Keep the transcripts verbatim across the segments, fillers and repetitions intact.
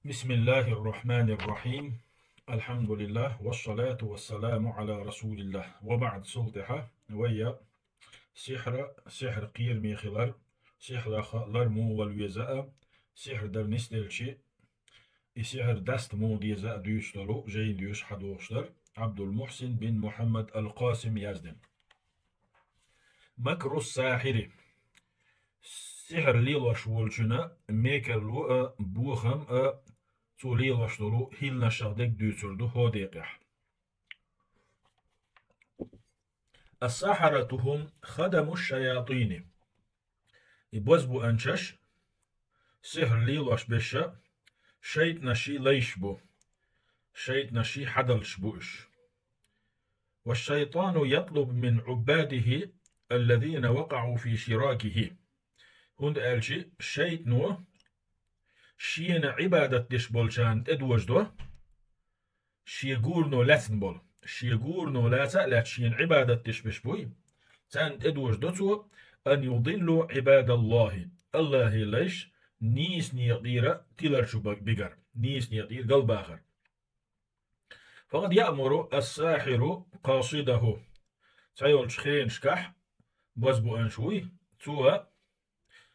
بسم الله الرحمن الرحيم. الحمد لله والصلاة والسلام على رسول الله. وبعد, цул тӀехьа вай сихьр, сихьр кхераме хилар, сихьрах лар муха вала веза а, сихьр дар нисделча, и сихьр даста муха деза а дуьйцуш долу жайна доьшуш хьадохуш дара Ӏабдул-Мухьсин бин Мухьаммад ал-Къасим яздина. مكر الساحر. Сихьр лелош волчун мекарло а, бохам а, цо лелош долу хӀилланашах дерг дуьйцур ду хӀокху декъехь. السحرة هم خدم الشياطين. И бозбуанчаш, сихьр лелош берш, шайтӀанаший лайш бу. ШайтӀанаший хьадалчаш бу уьш. والشيطان يطلب من عباده الذين وقعوا في شراكه. ХӀунда аьлча шайтӀано шена Ӏибадат деш болчарна тӀедожадо, шен гурано лаьцна болу. Шен гурано лаца а лаьцна шена Ӏибадат деш берш буй, царна тӀедожадо цо, أن يضلوا عباد الله. АллахӀан лайш нийса некъа тӀера тилар чу бигар, нийса некъа тӀера галбахар. فقد يأمر الساحر قاصده. Цхьайолчу хенашкахь бозбуанча вуй, цо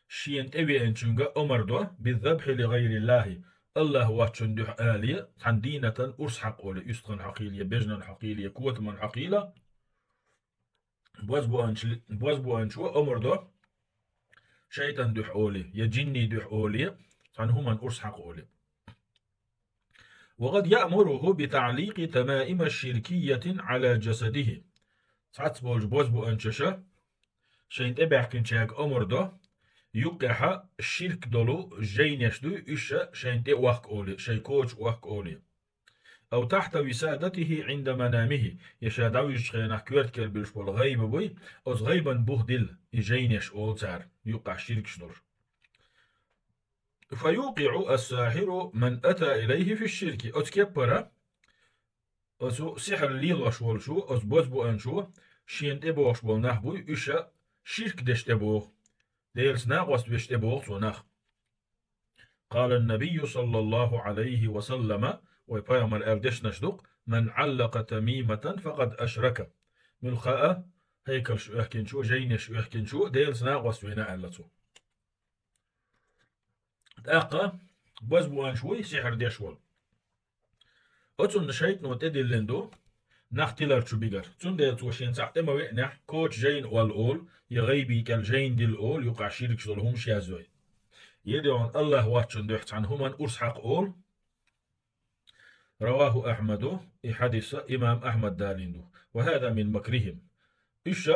шена тӀевеанчуьнга омар до, بالذبح لغير الله, АллахӀ воцчунна дуьхьа олий, цхьана дийнатан урс хьакха олий, уьстагӀан хьокхийла, бежанан хьокхийла, котаман хьокхийла. Бозбуанча, бозбуанчо омар до, шайтӀан дуьхьа олий, я жинний дуьхьа олий, цхьана хӀуманна урс хьакха олий. وقد يأمره بتعليق تمائم شركية على جسده. Цхьацца болчу бозбуанчаша шайна тӀебаьхкинчаьрга омар до, юккъехь ширк долу жайнеш дуй, уьш шайна тӀе охка олий, шайн коча охка олий. أو تحت وسادته عند منامه, я ша дӀавуьжучу хенахь коьрта кера буьллуш болу гӀайба буй, оцу гӀайбан бух дилла, и жайнеш олу цара, юккъехь ширкаш долуш. فيوقع الساحر من أتى إليه في الشرك. Оцу кеппара оцу сихьр лелош волчо, оцу бозбуанчо шена тӀебогӀуш болу нах буй, уьш ширк деш тӀебогӀу, Делаца накъост веш тӀебогӀу цо нах. قال النبي صلى الله عليه وسلم, вай пайхамар аьлла дешнаш ду-кх: من علق تميمة فقد أشرك. Муьлхха а хьекалш оьхкинчо, жайнеш оьхкинчо Делаца накъост вина аьлла цо. ТӀаккха бозбуанча вуй сихьр деш волу. Оцунна шайтӀано тӀедиллина ду, нах тилар чу бигар. Цундела цо шен цхьаъ тӀе ма веанехь, коча жайна олла олу, я гӀайби кӀел жайна дилла олу, юкъахь ширкаш долу хӀумаш яздой. Я де хьуна АллахӀ воцчунна дуьхьа цхьана хӀуманна урс хьакха олу. رواه أحمد, и хьадис имам Ахьмад далийна ду. وهذا من مكرهم. Уьш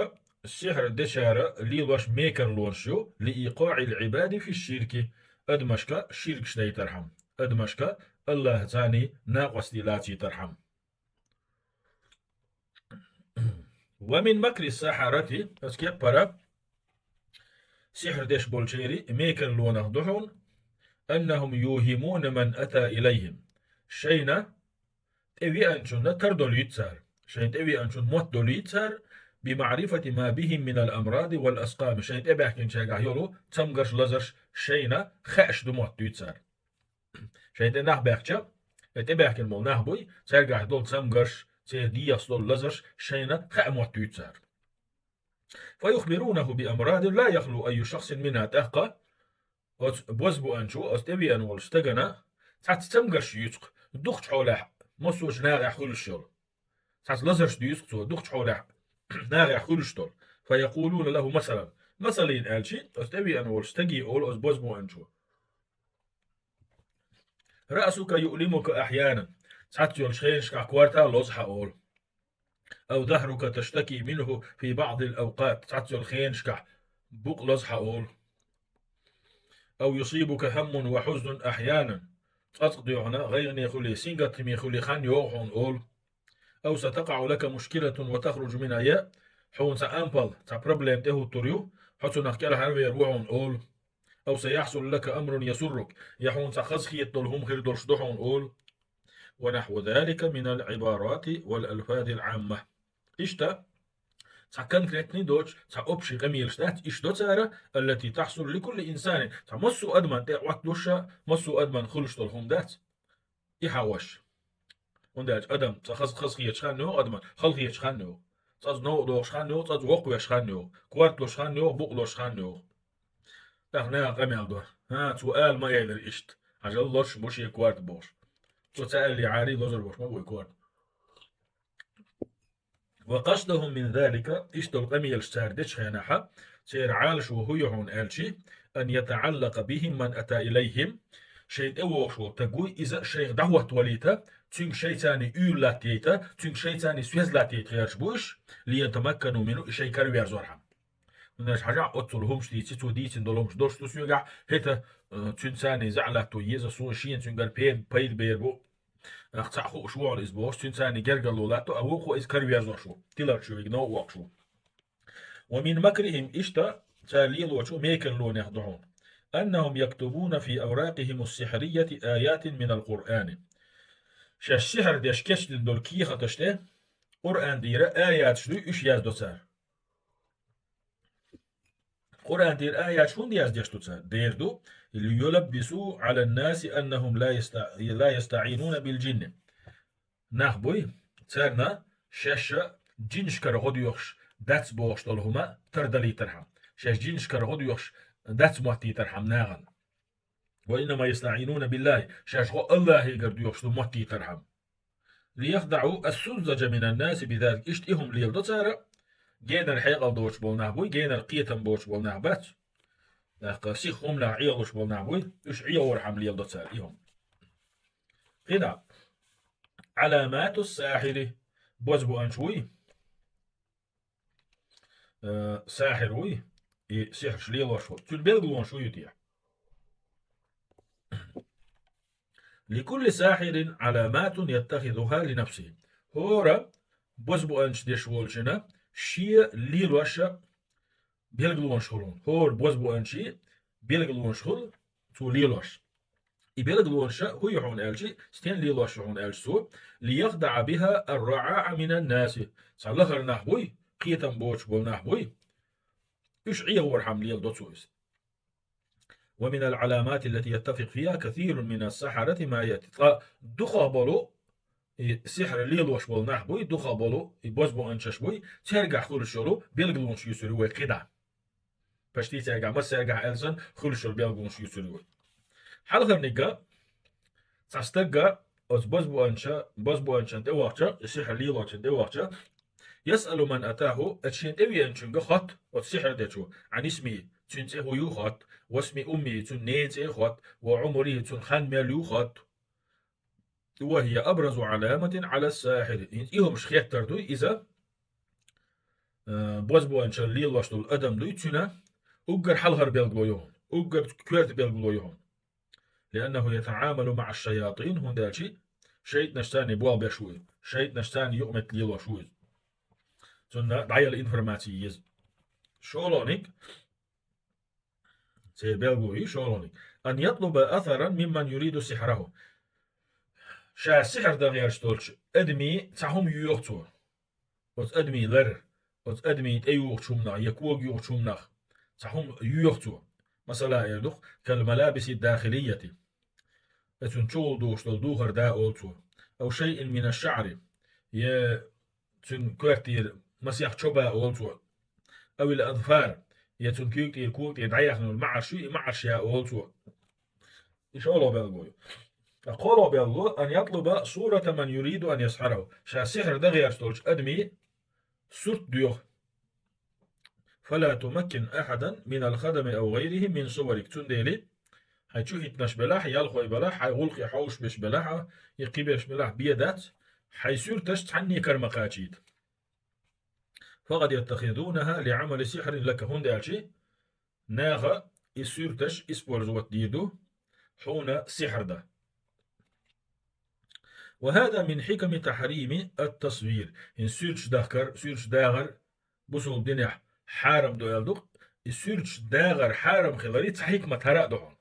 сихьр дечара лелош мекарлонаш ю, لإيقاع العباد في الشرك, адамашка ширкаш дайтархьама, адамашка АллахӀаца накъостий лацийтархьама. ومن مكر السحرة, оцу кеппара сихьр деш болчеран мекарлонах ду хьуна, أنهم يوهمون من أتى إليهم. Шайна тӀевеанчунна тардолуьйту цара. Шайна тӀевеанчунна мотт долуьйту цара, بمعرفة ما بهم من الأمراض والأسقام. Шайна тӀебаьхкинчаьргахь йолу цамгарш, лазарш шайна хаьаш ду мотт дуьйцу цара. Шайна тӀе нах баьхча, и тӀебаьхкина болу нах буй, цаьргахь долу цамгарш, церан дегӀаца долу лазарш шайна хаьа мотт дуьйцу цара. فيخبرونه بأمراض لا يخلو أي شخص منها. ТӀаккха оцу бозбуанчо, оцу тӀевеана волчу стагана цхьацца цамгарш юьйцу-кх, дукхачу хьолехь массочу нахехь хуьлуш йолу. Цхьацца лазарш дуьйцу-кх цо, дукхачу хьолехь нахехь хуьлуш долу. فيقولون له مثلا. Масална аьлчи, оцу тӀевеана волчу стаге олу оцу бозбуанчо: رأسك يؤلمك أحيانا. Цхьацца йолчу хенашкахь корта лозу хьан олу. أو ظهرك تشتكي منه في بعض الأوقات. Цхьацца йолу хенашкахь букъ лозу хьан олу. أو يصيبك هم وحزن أحيانا. Цкъацкъа дуьхьана гӀайгӀане хуьлий, сингаттаме хуьлий хан йогӀу хьуна олу. أو ستقع لك مشكلة وتخرج منها. Я хьуна цхьа ампал, цхьа проблема тӀехӀуттур ю, хьо цунах кӀелхьарвер ву хьуна олу. أو سيحصل لك أمر يسرك. Я хьуна цхьа хазахета долу хӀума хир долуш ду хьуна олу. ونحو ذلك من العبارات والألفاظ العامة. Иштта, Цхьа конкретный доцуш, цхьа общий къамелаш дац, иштта до цара, التي تحصل لكل إنسان. Цхьа массо а адаман тӀе Ӏотталуш, массо а адаман хуьлуш долу хӀума дац. И хьагӀош. ХӀунда аьлча адам цкъа хаза, хаза хеташ хан йогӀу адаман, хала хеташ хан йогӀу. Цкъаза новкъа дохуш хан йогӀу, цкъаза воккхавеш хан йогӀу, корта луш хан йогӀу, букъ луш хан йогӀу. ТӀаккха наха къамел до. ХӀа, цо ала ма элира иштта. Хьажал лозуш бу шен корта бохуш. Цо ца аьллий гӀари лозур бохуш ма бу и корта. وقصدهم من ذلك, иштта долу къамелаш цара дечу хенахьа, церан Ӏалашо хӀун ю хьуна аьлчи, أن يتعلق بهم من أتى إليهم, шайна тӀе вогӀуш волу таг вуй, иза шайх дӀахӀоттавалийта, цуьнга шайцарний уьйр латтайта, цуьнга шайцарний соьз латтайта гӀерташ бу уьш, ليتمكنوا منه, и шайн караверзорхьама. ХӀунда аьлча хьажахь оццул хӀумаш дийци, цо дийцина долу хӀумаш долуш ду соьгахь, хӀета, э, цуьнцарний зӀе латто еза суна шена цуьнгара пе-, пайда бер бу. Нах цхьаъ хууш вогӀу иза бохуш, цуьнцарний гергарло латто, а вукхо иза караверзош ву, тиларчо вига новкъа воккхуш ву. ومن مكرهم, иштта цара лелочу мекарлонех ду хьуна. أنهم يكتبون في أوراقهم السحرية آيات من القرآن. Шаьш сихьр деш кечдина долу кехаташ тӀе Къуръан тӀера аяташ дуй, уьш яздо цара. Къуръан тӀера аяташ хӀунда яздеш ду цара? Дера ду, ليلبسوا على الناس أنهم لا يستع-, لا يستعينون بالجن. Нах буй, царна шаьш жинашкара гӀо доьхуш дац бохуш долу хӀума тардалийтархьама, шаьш жинашкара гӀо доьхуш дац моттийтархьама нахана. وإنما يستعينون بالله, шаьш гӀо АллахӀегара доьхуш ду моттийтархьама. ليخدعوا السذج من الناس بذلك, иштта и хӀума леладо цара, генара хьекъал доцуш болу нах буй, генара кхетам боцуш болу нах бац. ТӀаккха сиха хӀуманах Ӏехалуш болу нах буй, уьш Ӏехорхьама леладо цара и хӀума. КхидӀа. علامات الساحر, бозбуанча вуй, э, сахьир вуй, и сихьраш лелош ву. Цуьнан билгалонаш хӀун ю те? لكل ساحر علامات يتخذها لنفسه. ХӀора бозбуанча деш волчунна шен лелош билгалонаш хуьлу. ХӀора бозбуанчий билгалонаш хуьлу цо лелош. И билгалонаш хӀун ю хьуна аьлчи, стен лелош ю хьуна аьлчи цо, ليخدع بها الرعاع من الناس. Цхьа лахара нах буй, кхетам боцуш болу нах буй, уьш Ӏехорхьама леладо цо иза. ومن العلامات التي يتفق فيها كثير من السحرة ما يأتي. Ткъа дукхах болу и сихьр лелош болу нах буй, дукхах болу и бозбуанчаш буй, цергахь хуьлуш йолу билгалонаш юьсур ю вай кхидӀа. Пашти цергахь, массаьргахь аьлла санна, хуьлуш йолу билгалонаш юьсур ю вай. Хьалхарниг а, цхьа стаг а, оцу бозбуанча, бозбуанчан тӀе вахча, и сихьр лелочун тӀе вахча, يسأل من أتاه, оцу шен тӀе веанчуьнга хотту, оцу сихьр дечо, عن اسمه, цуьнан цӀе хӀун ю хотту, واسم أمه, цуьнан ненан цӀе хотту, وعمره, цуьнан хан мел ю хотту. وهي أبرز علامة على الساحر. ХӀинца и хӀумаш хеттар дуй иза, э, бозбуанчалла лелош долу адам дуй, цуьнан уггар хьалхара билгало ю хьуна, уггар коьрта билгало ю хьуна. لأنه يتعامل مع الشياطين, хӀунда аьлча шайтӀанашца болх беш ву иза, шайтӀанашца юкъаметтиг лелош ву иза. Цунна дӀаяла информаци еза. ШолгӀаниг, церан билгало ю шолгӀаниг. أن يطلب أثرا ممن يريد سحره. Ша сихьр дан гӀерташ долчу адамийн цхьа хӀума йоьху цо. Оцу адамийн лар, оцу адамийн тӀе юхучу хӀуманах я кога юхучу хӀуманах цхьа хӀума йоьху цо. Масала, эр ду-кх, كالملابس الداخلية. Я цунна чухула духуш долу духар да олу цо. أو شيء من الشعر. Я цуьнан коьртера масех чо ба олу цо. أو الأظفار. Я цуьнан куьйга тӀера, кога тӀера дӀаяьхна йолу маӀарш ю, и маӀарш я олу цо. И шолгӀа билгало ю. ТӀаккха кхоалгӀа билгало, أن يطلب صورة من يريد أن يسحره. Ша сихьр дан гӀерташ долчу адамийн сурт доьху. فلا تمكن أحدا من الخدم أو غيره من صورك. Цундела, хьайн чу хӀиттинарш белахь, ялхой белахь, хьайн гӀуллакхе хьовсуш берш белахь, я кхиберш белахь, бен дац, хьайн суьрташ цхьанне кара ма кхачийта. فقد يتخذونها لعمل سحر لك, хӀунда аьлча наха и суьрташ использовать дийр ду хьуна сихьр дан. وهذا من حكم تحريم التصوير. ХӀинца суьрташ дахкар, суьрташ дагӀар бусулба динехь хьарам ду аьлла ду-кх, и суьрташ дагӀар хьарам хиларе цхьа хӀикмат хӀара а ду хьуна.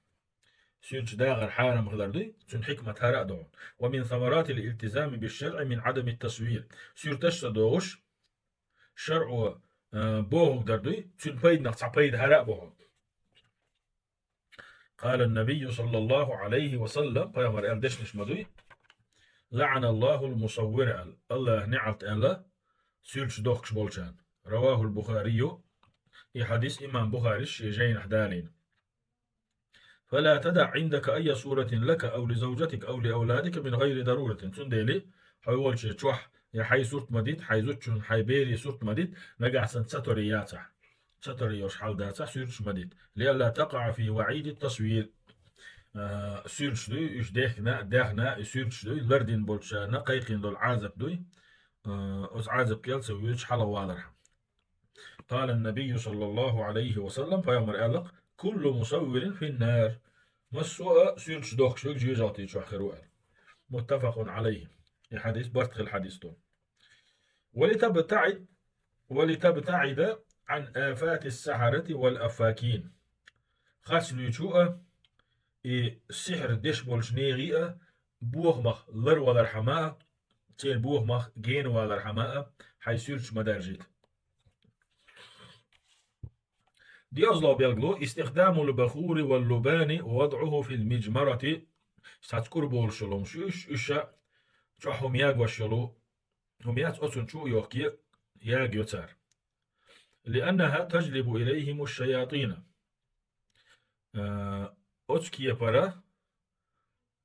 Суьрташ дагӀар хьарам хилар дуй, цуьнан хӀикмат хӀара а ду хьуна. ومن ثمرات الالتزام بالشرع من عدم التصوير. Суьрташ ца догӀуш, шарӀо а, бохург дар дуй, цуьнан пайданах цхьа пайда хӀара а боху. قال النبي صلى الله عليه وسلم, пайхамар аьлла дешнаш ма дуй: «لعن الله المصور», аьлла, Аллаха неӀалт аьлла суьрташ дохкуш болчарна. رواه البخاري, и хьадис имам Бухарис шен жайнахь далийна. فلا تدع عندك أي صورة لك أو لزوجتك أو لأولادك من غير ضرورة. Цундела, хьо волчу чохь я хьайн сурт ма дита, хьайн зудчун, хьайн берийн сурт ма дита, нагахь санна ца тори яцахь. Ца тори йолуш хьал дацахь, суьрташ ма дита. لئلا تقع في وعيد التصوير. А, суьрташ дуй, уьш дехна, дехна, и суьрташ дуй, лардина болчарна кхайкхина долу Ӏазап дуй. А, оцу Ӏазап кӀел ца воьдуш хьалавалархьама. قال النبي صلى الله عليه وسلم, пайхамар аьлла: «كل مصور في النار». Массо а суьрташ дохкуш верг жоьжахати чохь хир ву аьлла. متفق عليه. И хьадис барт хилла хьадис ду. ولتبتعد، ولتبتعد عن آفات السحرة والأفاكين. Харц луьйчу а, и сихьр деш болчу нехан а бохамах ларвалархьама а, церан бохамах генавалархьама а хьайн суьрташ ма даржийта. ДиъазлогӀа билгало: استخدام البخور واللبان ووضعه في المجمرة. Цхьацца кӀур болуш йолу хӀумаш ю уьш, уьш а чохь хӀума ягош йолу хӀума яц, оцунна чу а йохке, ягайо цара. لأنها تجلب إليهم الشياطين. А, оцу кепара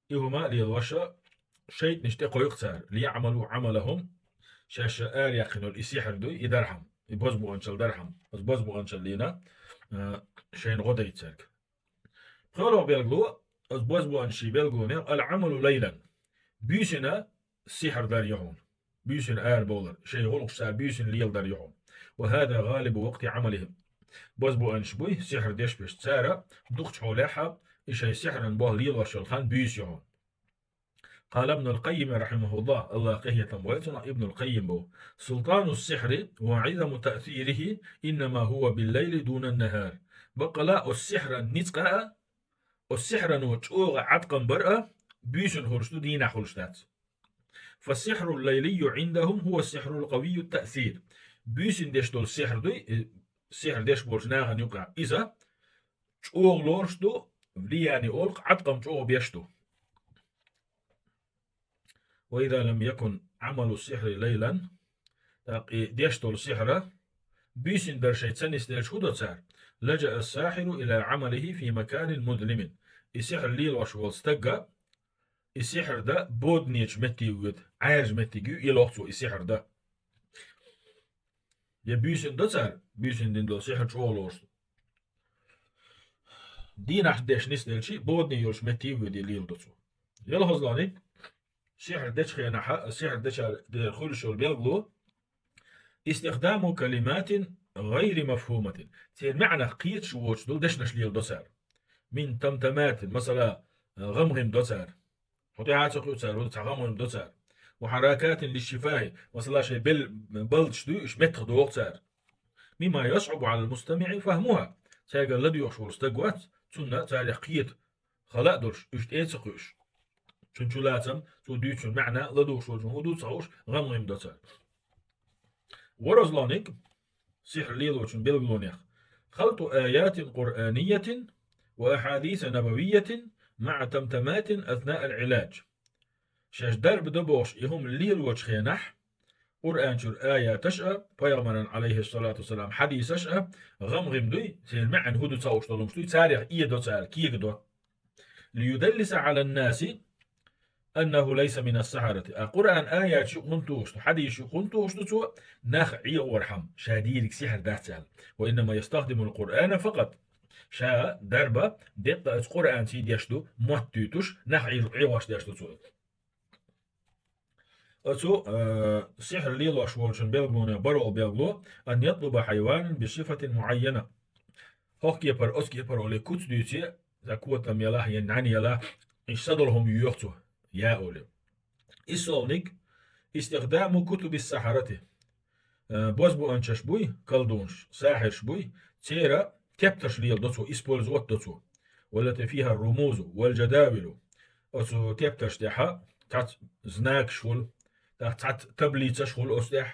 и хӀума а лелош, шайтӀанаш тӀекхойкху цара, ليعملوا عملهم, шаьш араяьккхина йолу и сихьр дуй, и дархьама, и бозбуунчалла дархьама, оцу бозбуунчаллина, а, шайна гӀо дайта цаьрга. ПхоьалгӀа билгало, оцу бозбуунчийн билгалонех: العمل ليلا. Буьйсина сихьр дар ю хьуна. Буьйсина арабовлар, шайн гӀуллакхаш цара буьйсина леладар ю хьуна. وهذا غالب وقت عملهم. Бозбуунчаш буй, сихьр деш берш, цара дукхачу хьолехь а и шайн сихьран болх лелош йолу хан буьйса ю хьуна. قال ابن القيم رحمه الله, Аллах къинхетам бойла цунах, Ибнул Къаййим боху: سلطان السحر وعظم تأثيره إنما هو بالليل دون النهار. Баккъала оцу сихьран ницкъ а, оцу сихьрано чӀогӀа Ӏаткъам бар а буьйсина хуьлуш ду, дийнахь хуьлуш дац. فالسحر الليلي عندهم هو السحر القوي التأثير. Буьйсина деш долу сихьр дуй, и сихьр деш болчу нахана юкъахь иза чӀогӀа лоруш ду, влияние олу-кх, Ӏаткъам чӀогӀа беш ду. وإذا لم يكن عمل السحر ليلا, тӀаккха и деш долу сихьр буьйсина дар шайн ца нисделча хӀун до цара? لجأ الساحر إلى عمله في مكان مظلم. И сихьр лелош волу стаг а и сихьр дан боданечу метте воьду, Ӏаьржа меттиг ю, и лоху цо и сихьр дан. Я буьйсина до цара, буьйсина дина долу сихьр чӀогӀа лоруш ду. Дийнахь деш нисделча, бодане йолуш метте воьду, и леладо цо. Ялхазлониг, сихьр дечу хенахь а, сихьр дечара дера хуьлуш йолу билгало: استخدام كلمات غير مفهومة. Церан маьӀнах кхеташ воцуш долу дешнаш леладо цара. من تمتمات, масала, гӀам-гӀим до цара. ХӀун тӀехь а ца кхуьу цара, хӀун цхьа гӀам-гӀим до цара. وحركات للشفاه, масала, шайн бел-, балдаш дуй, уьш меттах доху цара. مما يصعب على المستمع فهمها. Цаьргара ладоьгӀуш волу стаг вац, цунна царех кхета хала а долуш, уьш тӀе а ца кхуьуш. Цуьнан чулацам, цо дуьйцучун маьӀна ладугӀуш волчун хӀун ду ца хууш, гӀам-гӀим до цара. ВорхӀазлониг, сихьр лелочун билгалонех: خلط آيات قرآنية وأحاديث نبوية مع تمتمات أثناء العلاج. Шаьш дарба до бохуш и хӀума лелочу хенахь, Къуръан чуьра аяташ а, пайхамаран, алейхиссалату вассалам, хьадисаш а, гӀам-гӀим дуй, церан маьӀна хӀун ду ца хууш долу хӀумаш дуй, царех эдо цара, кегадо. ليدلس على الناس أنه ليس من السحرة. А Къуръан аяташ юкъа хӀунда тухуш ду, хьадисаш юкъа хӀунда тухуш ду цо, нах Ӏехорхьама, ша дийриг сихьр дац аьлла. وإنما يستخدم القرآن فقط. Ша дарба деккъа оцу Къуръанций деш ду, мотт туьйтуш, нах Ӏе-, Ӏехош деш ду цо. Оцу, э, сихьр лелош волчун билгалонех бархӀалгӀа билгало: أن يطلب حيوانا بصفة معينة. ХӀокху кепара, оцу кепара олий куц дуьйций, за котам ялахь, я нӀаьна ялахь, иштта са долу хӀума йоьху цо, я олий. ИссолгӀаниг: استخدام كتب السحرة. Э, бозбуанчаш буй, колдунаш, сахьираш буй, церан тептарш леладо цо, использовать до цо. والتي فيها الرموز والجداول. Оцу тептарш тӀехь цхьацца знакаш хуьлу, тӀаккха цхьацца таблицаш хуьлу оцу тӀехь.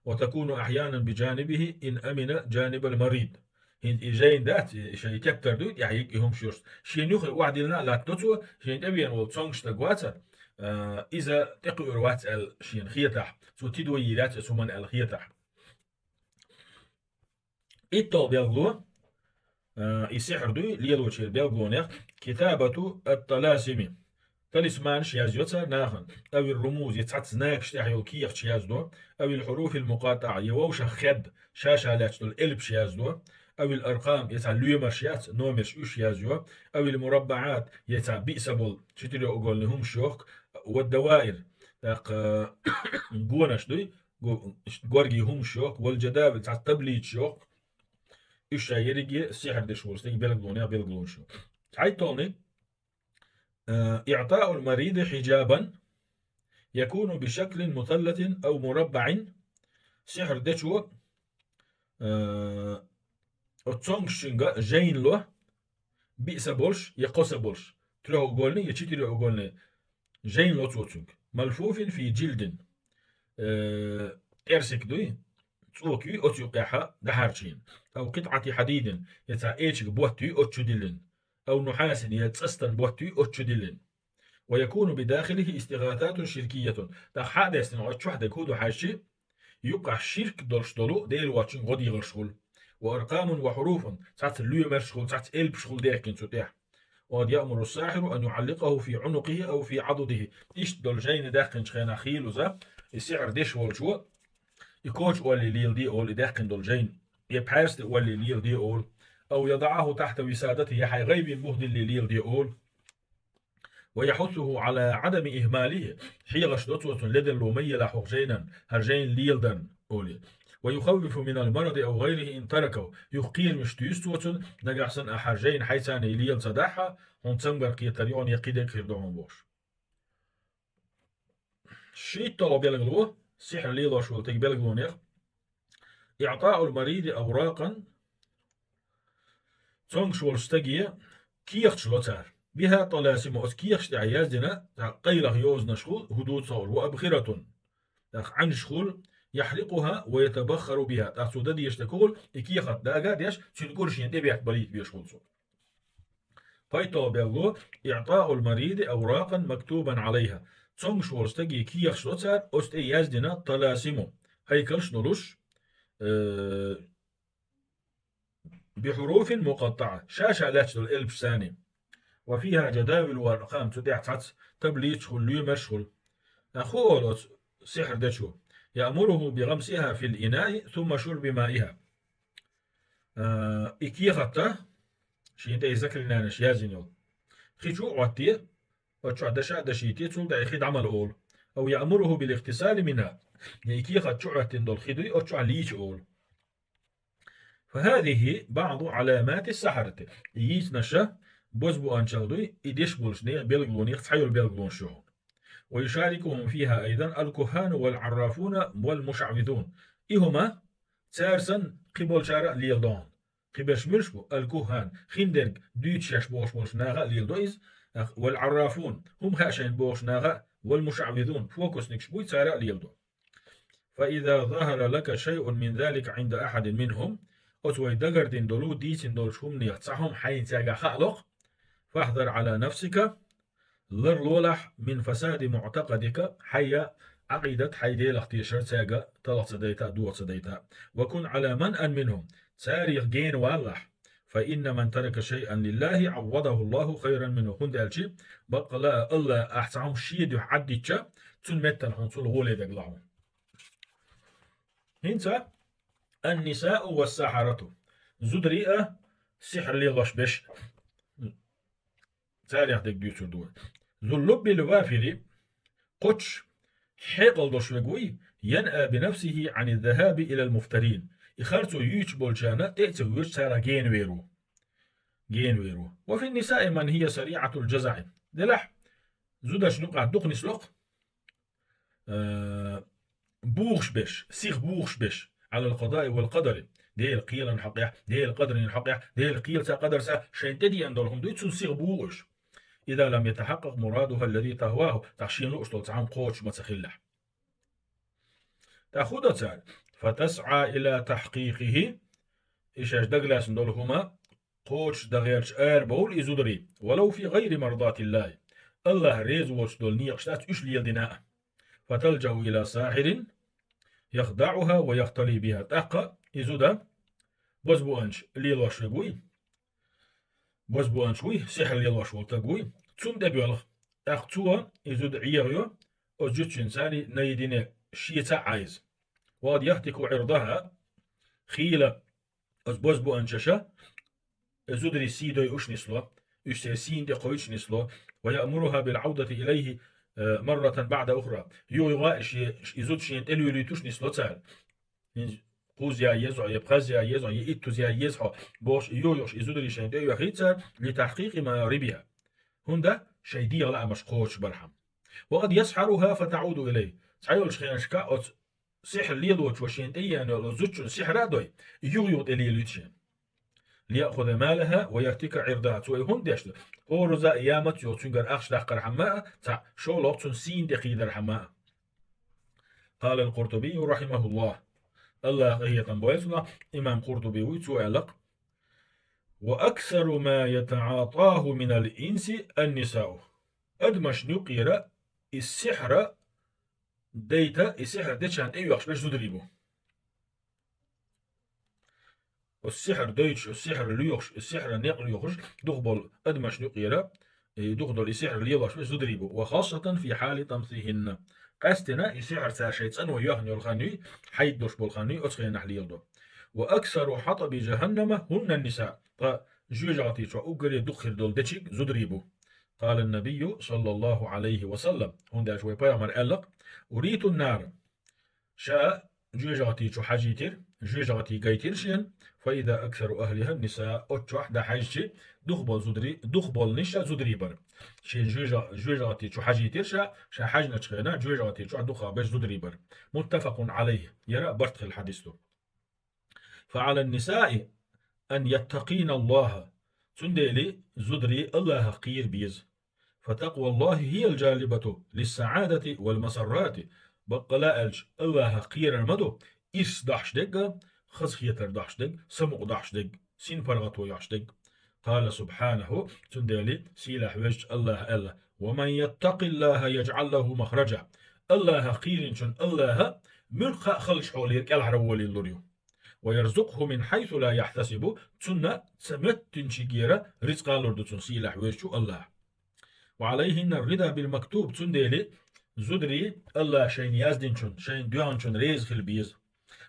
وتكون أحيانا بجانبه إن أمن جانب المريض. ХӀинца и жайна дац, и шайн тептар дуй, тӀехь йиъ и хӀумаш йолуш. Шена юххе охьадиллина а латтадо цо, шена тӀевеана волу цомгуш стаг вацахь, а, иза тӀекхуьур вац аьлла шена хетахь, цо тидо йийр яц оцу хӀуманна аьлла хетахь. ИтталгӀа белгало, а, и сихьр дуй, лелочеран белгалонех, كتابة الطلاسم. Талисманаш язйо цара нахана, أو الرموز, я цхьацца знакаш тӀехь йолу кехаташ яздо, أو الحروف المقطعة, я вовшах хедда, ша-ша лаьтташ долу элпаш яздо, أو الأرقام, я цхьа лоьмарш яц, номерш уьш язйо, أو المربعات, я цхьа биъса болу, четырёхугольный хӀумаш йохку, والدوائر, тӀаккха гонаш дуй, го-, горгий хӀумаш йохку, والجداول, цхьацца таблицаш йохку. Уьш ша ерриге сихьр деш волу стеган белгалонех белгалонаш ю. ХьайтолгӀаниг, а, إعطاء المريض حجابا يكون بشكل مثلث أو مربع. Сихьр дечо, а, оцу цомгушчуьнга жайна ло, биъса болуш я кхо са болуш, трёхугольный я четырёхугольный, жайна ло цо цуьнга. ملفوف في جلد, э, тӀерсиг дуй, цӀока юй оцу юкъехь дахьарчийна. أو قطعة حديد, я цхьа эчиг ботт юй оцу чу диллина. أو نحاس, я цӀастан ботт юй оцу чу диллина. ويكون بداخله استغاثات شركية. ТӀаккха хьа а дестина, оцу чохь дерг хӀун ду хьаьжчи, юккъехь ширк долуш долу Дела воцчун гӀо дехарш хуьлу. وأرقام وحروف, цхьацца лоьмарш хуьлу, цхьацца элпаш хуьлу дехкина цу тӀехь. وقد يأمر الساحر أن يعلقه في عنقه أو في عضده. Иштта долу жайна даьккхинчу хенахь хийла иза, и сихьр деш волчо, и коча оллий леладе олу, и даьккхина долу жайна, я пхьаьрса тӀе оллий леладе олу. أو يضعه تحت وسادته, я хьайн гӀайбина бух диллий леладе олу. ويحثه على عدم إهماله, хьехарш до цо цунна ледарло ма елахь хӀокху жайнан, хӀара жайна леладарна, олий. ويخوف من المرض أو غيره إن تركه, юха кхерамаш туьйсу цо цунна, нагахь санна ахьа хӀара жайна хьайца а лела ца дахь, хьуна цамгар кхетар ю хьуна, я кхидерг хир ду хьуна бохуш. ШийтталгӀа белгало, сихьр лелош волу стеган белгалонех, إعطاء المريض أوراقا, цомгуш волчу стаге кехаташ ло цара. بها طلاسم, оцу кехаташ тӀехь яздина, цхьа къайлаха йозанаш хуьлу, хӀун дуьйцу цо, وأبخرة, тӀаккха Ӏаьнаш хуьлу, يحرقها ويتبخر بها, тӀаккха цо дан дезаш дерг хуьлу, и кехат дага а деш, цуьнан кӀур шена тӀебетта балийта безаш хуьлу цо. ПхийтталгӀа белгало, إعطاء المريض أوراقا مكتوبا عليها. Цомгуш волу стаге кехаташ ло цара, оцу тӀе яздина طلاسم, хьайкалш а долуш, э, بحروف مقطعة, ша-ша лаьтташ долу элпаш санна. وفيها جداول وأرقام, цу тӀехь цхьацца таблицаш хуьлу, лоьмарш хуьлу. ТӀаккха хӀун олу оцу сихьр дечо? يأمره بغمسها في الإناء ثم شرب مائها. А, и кехат, шена тӀе и заклинанеш яздина йолу, хи чу а Ӏотте, оцу чохь даша а дашийте, цул тӀаьхьа и хи дӀа мала олу. أو يأمره بالاغتسال منها. Я и кехат чу Ӏоьттина долу хи дуй, оцу чохь лийча олу. فهذه بعض علامات السحرة. И йийцинарш бозбуунчалла дуй, и деш болчу нехан белгалонех цхьа йолу белгалонаш ю хьуна. ويشاركهم فيها أيضا الكهان والعرافون والمشعوذون. И хӀума цара санна кхин болчара а леладо хьуна. Кхин берш муьлш бу? الكهان, хиндерг дуьйцуш шаьш бохуш болчу наха а леладо иза, والعرافون, хӀума хаьа шайна бохуш наха а, والمشعوذون, фокусникаш буй, цара а леладо. فإذا ظهر لك شيء من ذلك عند أحد منهم, оцу вай дагардина долу, дийцина долчу хӀуманех цхьа хӀума хьайна цаьргахь хаалахь, فاحذر على نفسك, ларлолахь, من فساد معتقدك, хьайн Ӏакъидат, хьайн Делах тешар цаьрга талха ца дайта а, доха ца дайта а. وكن على منأى منهم, царех гена валалахь. فإن من ترك شيئا لله عوضه الله خيرا منه. ХӀунда аьлча, баккъала а, АллахӀа ахь цхьа хӀума шен дуьхьа Ӏаддитча, цунна меттана хьуна цул гӀоле дагала хьуна. ХӀинца النساء والسحرة. Зударий а, сихьр лелош берш а. Царех дерг дуьйцур ду вай. ذو اللب الوافر, кхоччуш, хьекъал долуш верг вуй, ينأى بنفسه عن الذهاب إلى المفترين. И харцо юьйцуш болчарна тӀе а ца воьжуш, царах гена вер ву. Гена вер ву. وفي النساء من هي سريعة الجزع. Делахь, зударшна юкъахь дукха нисло-кх, э, бухуш берш, сиха бухуш берш, على القضاء والقدر, Делан кхелан хьокъехь, Делан къадарийн хьокъехь, Делан кхелаца, къадарца шайна тӀедеана долу хӀума дуй, цунна сиха буху уьш. إذا لم يتحقق مرادها الذي تهواه, тӀаккха шена лууш долу цхьа хӀума кхочуш ма ца хилалахь. ТӀаккха хӀун до цара? فتسعى إلى تحقيقه, и шаьш дагалаьцна долу хӀума кхочушдан гӀерташ арабовла и зударий, ولو في غير مرضاة الله, АллахӀ реза воцуш долу некъаш дац уьш леладина а. فتلجأ إلى ساحر يخدعها ويختلي بها, тӀаккха и зуда бозбуунча лелош верг вуй, бозбуунча вуй, сихьр лелош волу стаг вуй, цунна тӀебоьлху. ТӀаккха цо и зуда Ӏехайо, оцу жуьгтичуьнца наедине шеца а Ӏайза. وقد يهتك عرضها, хийла оцу бозбуунчаша и зударий сий дойуш нисло, уьш церан сийна тӀе кхойчуш нисло, ويأمرها بالعودة إليه, э, مرة بعد أخرى. Юха-юха и ше-, и зуда шена тӀе лелуьйтуш нисло цара. ХӀинца кхузза яа еза хьо, я пхезза яа еза хьо, я иттазза яа еза хьо, бохуш, и юха-юха и зударий шайна тӀе а оьхий цара, لتحقيق مآربها, хӀунда шайн дегӀан лаамаш кхочушбархьама. وقد يسحرها فتعود إليه. Цхьайолчу хенашкахь оцу сихьр лелочо шена тӀе еана йолу зудчун сихьра а дой, юха-юха тӀе лелуьйту шена. ليأخذ مالها ويهتك عرضها. Цо и хӀунда деш ду? ХӀоразза а ямат йолу цуьнгара ахча даккхархьама а, цхьаъ шолгӀа цунна сийна тӀе кхийдархьама а. قال القرطبي رحمه الله. АллахӀа къинхетам бойла цунах, имам Къуртуби вуй, цо аьлла-кх: وأكثر ما يتعاطاه من الإنس النساء. Адамашна юкъера и сихьр дайта, и сихьр дечарна тӀеоьхуш берш зударий бу. Оцу сихьр дойтуш, оцу сихьр лоьхуш, оцу сихьран некъ лоьхуш дукхахболу адамашна юкъера, и дукхахдолу и сихьр лелош берш зударий бу. وخاصة في حال طمثهن. Къаьсттина и сихьр цара шайн цӀано йоьхна йолу хан юй, хьайда долуш болу хан юй, оцу хенахь леладо. وأكثر حطب جهنم هن النساء. Ткъа жоьжахати чохь уггаре дукха хир долу дечиг зударий бу. قال النبي صلى الله عليه وسلم. ХӀунда аьлча вай пайхамар аьлла-кх: أريت النار. Ша жоьжахати чу хьажийтира, жоьжахати гайтира шена, فإذا أكثر أهلها النساء, оцу чохь дӀахьаьжчи, дукхахболу зударий, дукхахболу нисса зударий бара. Шена жоьжа-, жоьжахати чу хьажийтира ша, ша хьаьжначу хенахь жоьжахати чохь дукхахберш зударий бара. متفق عليه. Яра барт хилла хьадис ду. فعلى النساء أن يتقين الله. Цундела зударий АллахӀах кхера беза. فتقوى الله هي الجالبة للسعادة والمسرات. Баккъала аьлча, АллахӀах кхерар ма ду ирс дохьуш дерг а, хазахетар дохьуш дерг, самукъа дохьуш дерг, син паргӀато йохьуш дерг. قال سبحانه, цундела сийлахь везачу АллахӀа аьлла: ومن يتق الله يجعل له مخرجا. АллахӀах кхийринчун АллахӀа муьлхха а халлаш хьолера кӀелхьара волийла лур ю. ويرزقه من حيث لا يحتسب, цунна ца моьттинчигера рицкъа лур ду цунна сийлахь везачу АллахӀа. وعليهن الرضا بالمكتوب, цундела зударий АллахӀа шайна яздинчун, шайна доьгӀначун реза хила беза.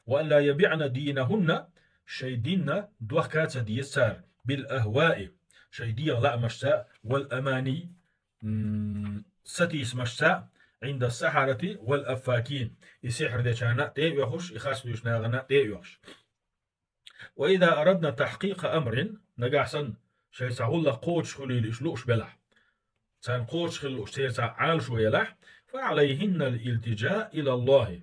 وأن لا يبعن دينهن, шайн дин дохка а ца деза цара, بالأهواء, шайн дегӀан лаамашца, والأماني, м, сатийсамашца, عند السحرة والأفاكين, и сихьр дечарна а тӀе а оьхуш, и харц дуьйцу нахана а тӀе а оьхуш. وإذا أردن تحقيق أمر, нагахь санна шайн цхьа гӀуллакх кхочуш хуьлийла уьш лууш белахь, царна кхочуш хила лууш церан цхьа Ӏалашо елахь, فعليهن الالتجاء إلى الله.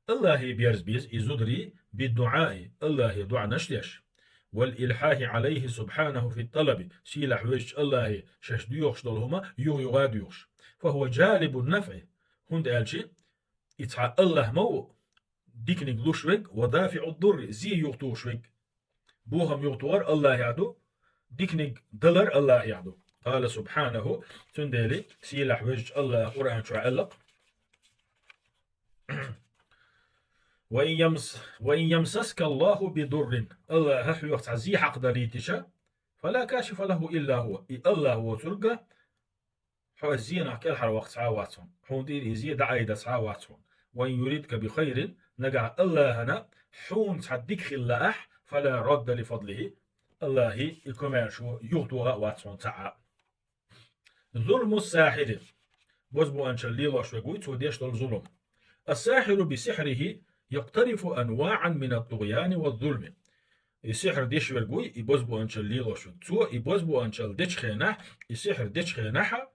АллахӀе берза беза и зударий, بالدعاء, АллахӀе доӀанаш деш, والإلحاح عليه سبحانه في الطلب, сийлахь везачу АллахӀе шаьш доьхуш долу хӀума юха-юха а доьхуш. فهو جالب النفع, хӀунда аьлча и цхьа АллахӀ ма ву диканиг луш верг, ودافع الضر, зе юхатухуш верг. Бохам юхатухар АллахӀехь ду, диканиг далар АллахӀехь ду. قال سبحانه, цундела сийлахь везачу АллахӀа Къуръан чохь аьлла-кх: وإن يمس-, وإن يمسسك الله بضر, АллахӀа хьоьга цхьа зе хьакхадалийтича, فلا كاشف له إلا هو, и АллахӀ воцург а хьо оцу зенах кӀелхьарваккха цхьа а вац хьуна, хьуна тӀера и зе дӀаайда цхьа а вац хьуна. وإن يردك بخير, нагахь АллахӀана хьуна цхьа дика хила лаахь, فلا راد لفضله, АллахӀан и комаьршо юхатоха а вац хьуна цхьа а. ظلم الساحر, бозбуунчалла лелош верг вуй, цо деш долу зулам. الساحر بسحره يقترف أنواعا من الطغيان والظلم. И сихьр деш верг вуй, и бозбуунчалла лелош верг. Цо и бозбуунчалла дечу хенахь, и сихьр дечу хенахь,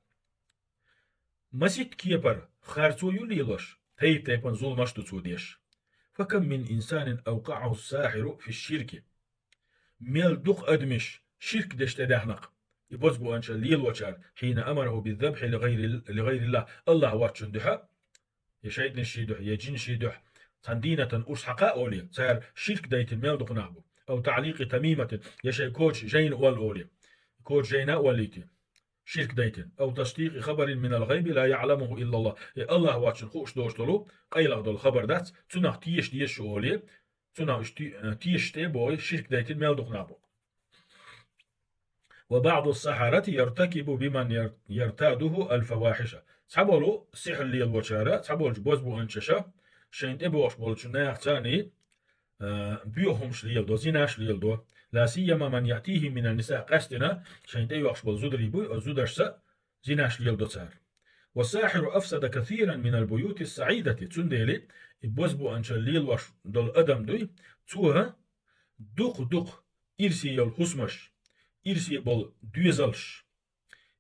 масийтта кепара харцо ю лелош, тайп-тайпана зуламаш ду цо деш. فكم من إنسان أوقعه الساحر في الشرك. Мел дукха адамаш ширк деш тӀедаьхна-кх и бозбуунчалла лелочара, حين أمره بالذبح لغير ال-, لغير الله, АллахӀ воцчунна дуьхьа, я шайтӀанашший дуьхьа, я жинашший дуьхьа, цхьан дийнатан урс хьакха олий, цара ширк дайтина мел дукха нах бу. أو تعليق تميمة, я шайн коча жайна оал олий, коча жайна оаллийти, ширк дайтина. أو تصديق خبر من الغيب لا يعلمه إلا الله, я Аллах воацачун хууш долуш долу къайлаха долу хабар дац, цунах теша деза шу олий, цунах уьш те-, э, тешаш тӀе а богӀий, ширк дайтина мел дукха нах бу. وبعض السحرة يرتكب بمن ير-، يرتاده الفواحش. Цхьаболу сихьр лелочара, цхьаболчу бозбуанчаша шайн тӀе богӀуш болчу нахаца, э, боьха хӀумаш леладо, зинаш леладо. لا سيما من يأتيهم من النساء, къаьстина шайн тӀе йогӀуш болу зударий буй, оцу зударшца зинаш леладо цара. والساحر أفسد كثيرا من البيوت السعيدة. Цундела и бозбуанчалла лелош долу адам дуй, цо дукха-дукха ирсе йолу хӀусамаш, ирсе болу доьзалш,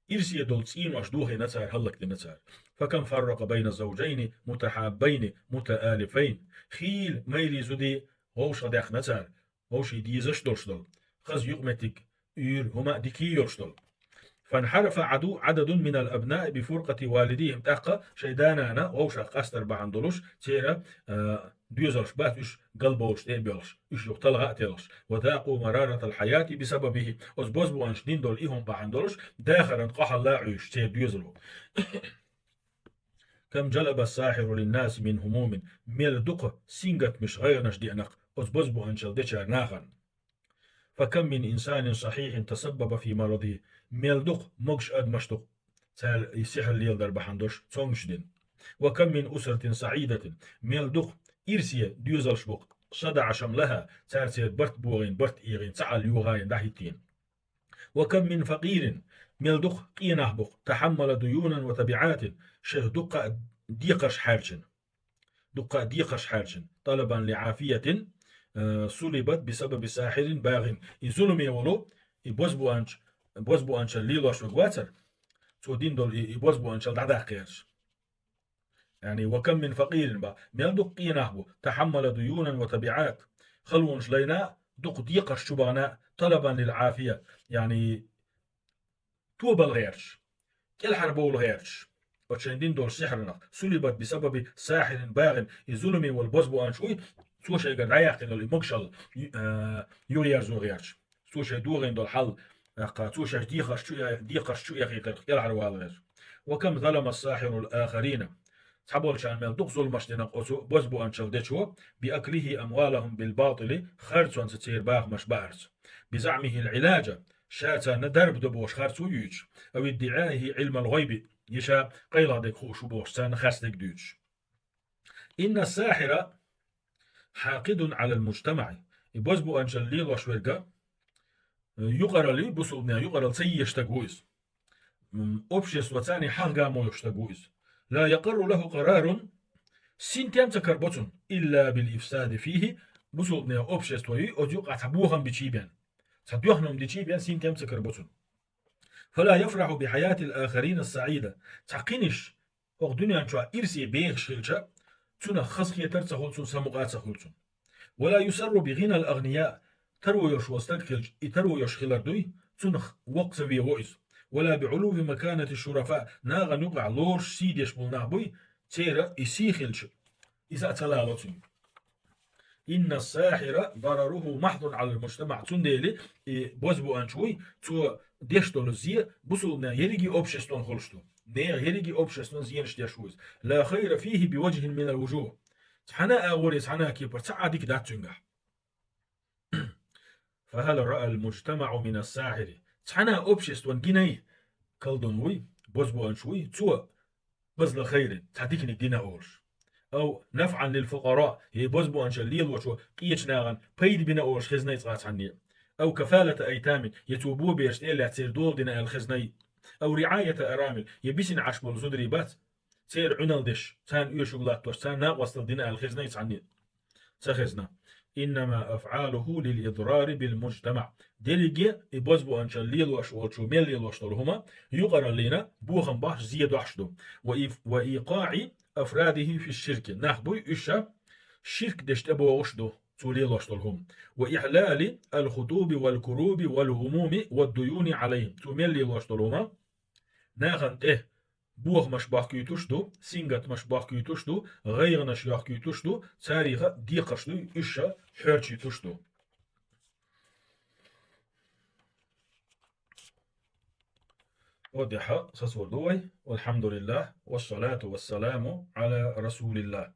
ирсе долу цӀенош дохийна цара, хӀаллакдина цара. فكم فرق بين زوجين متحابين متآلفين. Хийла майрий зудий вовшахдаьккхина цара, вовшийн дезаш долуш долу, хаза юкъаметтиг, уьйр, хӀума а дика йолуш долу. فانحرف عدو-، عدد من الأبناء بفرقة والديهم. ТӀаккха шайн да-нана вовшах къастар бахьана долуш, церан, а, доьзалш бац уьш галбовлуш тӀе а боьлхуш, уьш юха талха а телхаш. وذاقوا مرارة الحياة بسببه. Оцу бозбуанчаша дина долу и хӀума бахьана долуш, дахаран къа хьалла а Ӏуьйсуш церан доьзало. كم جلب الساحر للناس من هموم. Мел дукха сингаттамаш, гӀайгӀанаш деана-кх оцу бозбуанчалла дечара нахана. فكم من إنسان صحيح تسبب في مرضه. Мел дукха могуш адамаш ду-кх цара и сихьр леладар бахьана долуш цомгуш дина. وكم من أسرة سعيدة. Мел дукха ирсе доьзалш бу-кх صدع شملها, цара церан барт богӀийна, барт эгӀийна, цхьаалла йогӀийна, дӀахӀиттийна. وكم من فقير. Мел дукха къе нах бу-кх تحمل ديونا وتبعات, шайх дуккха а декхарш хьаьрчина. Дуккха а декхарш хьаьрчина. طلبا لعافية, э, سلبت بسبب ساحر باغ. И зуламе волу, и бозбуанча-, бозбуанчалла лелош верг вацара, цо дина долу и, и бозбуанчалла дӀадаккха гӀерташ. يعني, وكم من فقير ба, мел дукха къе нах бу, تحمل ديونا وتبعات, халонаш лайна, дукха декхарш чу бахана, طلبا للعافية, يعني, тобал гӀерташ, кӀелхьарбовла гӀерташ, оцу шайн дина долчу сихьранах. سلبت بسبب ساحر باغ, и зуламе волу бозбуанча вуй, цо шайгара дӀаяьккхина долу и могушалла, ю-, а, юхаерзо гӀерташ. Цо шайн догӀийна долу хьал, а, кха, цо шаьш декхарш чу э-, декхарш чу эхийтарх кӀелхьарвала гӀерташ. وكم ظلم الساحر الآخرين. Цхьаболчарна мел дукха зуламаш дина-кх оцу бозбуанчалла дечо, بأكله أموالهم بالباطل, харцонца церан бахамаш баарца. بزعمه العلاج, ша царна дарба до бохуш харцо юьйцуш, أو ادعائه علم الغيب, я ша къайлагӀа дерг хууш ву бохуш царна харцдерг дуьйцуш. إن الساحر حاقد على المجتمع. И бозбуанчалла лелош верг, э, юкъаралла, бусулбанийн юкъаралла ца езаш стаг ву иза. М, общество царний хьагӀ гамо йолуш стаг ву иза. لا يقر له قرار, синтем ца карабо цунна, إلا بالإفساد فيه, бусулбанийн общество ю, оцу юкъахь цхьа бохам бичий бен, цхьа доьхнум дичий бен, синтем ца карабо цунна. فلا يفرح بحياة الآخرين السعيدة. Цхьа кхиниш хӀокху дуьнен чохь ирсе бехаш хилча, цунах хазахетар ца хуьлу цунна, самукъа ца хуьлу цунна. ولا يسر بغنى الأغنياء. Таро йолуш волу стаг хилча, и таро йолуш хилар дуй, цунах воккха ца вехо иза. ولا بعلو مكانة الشرفاء. Нахана юкъахь лоруш, сий деш болу нах буй, церан и сий хилча, иза а ца лало цуьнга. إن الساحر ضرره محض على المجتمع. Цундела и бозбуанча вуй, цо деш долу зе бусулбанийн ерриге обществон хуьлуш ду. Нехан ерриге обществон зенаш деш ву иза. لا خير فيه بوجه من الوجوه. Цхьана а агӀоре, цхьана а кепара цхьа а дика дац цуьнгахь. فهل رأى المجتمع من الساحر. Цхьана а обществон гинай, колдун вуй, бозбуанча вуй, цо بذل خير, цхьа диканиг дина олуш. أو نفعا للفقراء, я бозбуанчалла лелочо къечу нахана пайда бина олуш хезнай цкъа цхьанне. أو كفالة أيتام, я цо бобераш тӀе а лаьцна церан дола дина аьлла хезнай. أو رعاية أرامل, я бисина Ӏаш болу зударий бац, церан Ӏуьналла деш, царна оьшург латтош, царна накъосталла дина аьлла хезнай цхьанне. Ца хезна. إنما أفعاله للإضرار بالمجتمع. Дерриге и бозбуанчалла лелош волчо мел лелош долу хӀума юкъараллина бохам бахьаш, зе дохьуш ду. وإيف-، وإيقاع أفراده في الشرك. Нах буй уьш ширк деш тӀебогӀуш ду, цо лелош долу хӀума. وإحلال الخطوب والكروب والهموم والديون عليهم. Цо мел лелош долу хӀума нахана тӀе бохамаш бахкуьйтуш ду, сингаттамаш бахкуьйтуш ду, гӀайгӀанаш йохкуьйтуш ду, царех декхарш ду, уьш ша хьоьрчуьйтуш ду. От дехьа сацор ду вай. Алхьамдулиллах, вассалату вассаламу ала расулиллах.